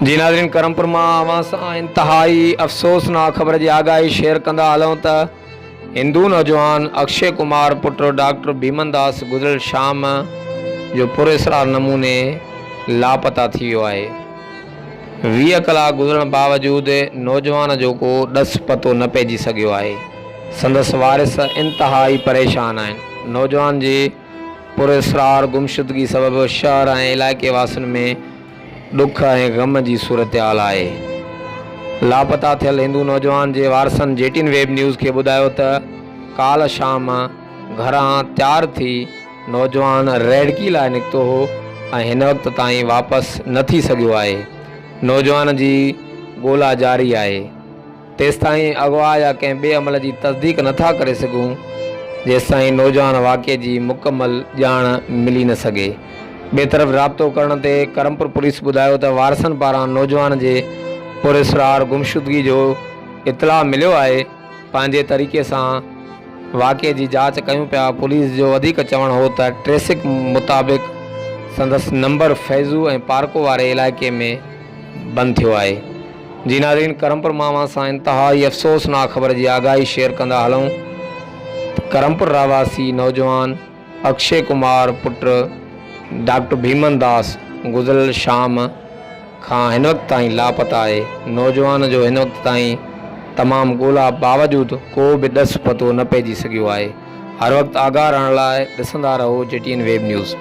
جي ناظرين ڪرمپور مان اوهان سان انتهائي افسوسناڪ خبر جي آگاهي شيئر ڪندا هلون ته هندو نوجوان اڪشي ڪمار پٽ ڊاڪٽر ڀيمن داس گذريل شام جو پراسرار نموني لاپتا ٿي ويو آهي. 20 ڪلاڪ گذرڻ باوجود نوجوان جو ڪو ڏس پتو نه پئجي سگهيو آهي. سندس وارث انتهائي پريشان آهن. نوجوان جي پراسرار گمشدگي سبب شهر ۽ علائقي واسين ۾ ڏک ۽ غم جي صورتحال آهي. لاپتا ٿيل هندو نوجوان جي وارثن جي ٽين ويب نيوز کي ٻڌايو ته ڪالهه شام گهران تيار ٿي نوجوان رهڙڪي لاء نڪتو هو ۽ هن وقت تائين واپس نه ٿي سگهيو آهي. نوجوان جي ڳولا جاري آهي. تيستائين اغوا يا ڪنهن ٻئي عمل جي تصديق نه ٿا ڪري سگهون، جيستائين نوجوان واقعي جي مڪمل ڄاڻ ملي نه سگهي. ٻئي طرف رابطو ڪرڻ تي ڪرمپور پوليس ٻڌايو ته وارثن پاران نوجوان جي پراسرار گمشدگي جو اطلاع مليو آهي، پنهنجي طريقي سان واقعي جي جاچ ڪيون پيا، پوليس جو وڌيڪ چوڻ هو ته ٽريسڪ مطابق سندس نمبر فيضو ۽ پارڪو واري علائقي ۾ بند ٿيو آهي. جي ناظرين ڪرمپور مان اوهان سان انتهائي افسوسناڪ خبر جي آگاهي شيئر ڪندا هلون ته ڪرمپور رهواسي نوجوان اڪشي ڪمار پٽ ڊاڪٽر ڀيمن داس گذريل شام کان هن وقت تائين لاپتا آهي نوجوان جو هن وقت تائين تمام ڳولا باوجود ڪو به ڏس پتو نه پئجي سگهيو آهي هر وقت آگاهه رهڻ لاء ڏسندا رهو جي ٽي اين ويب نيوز.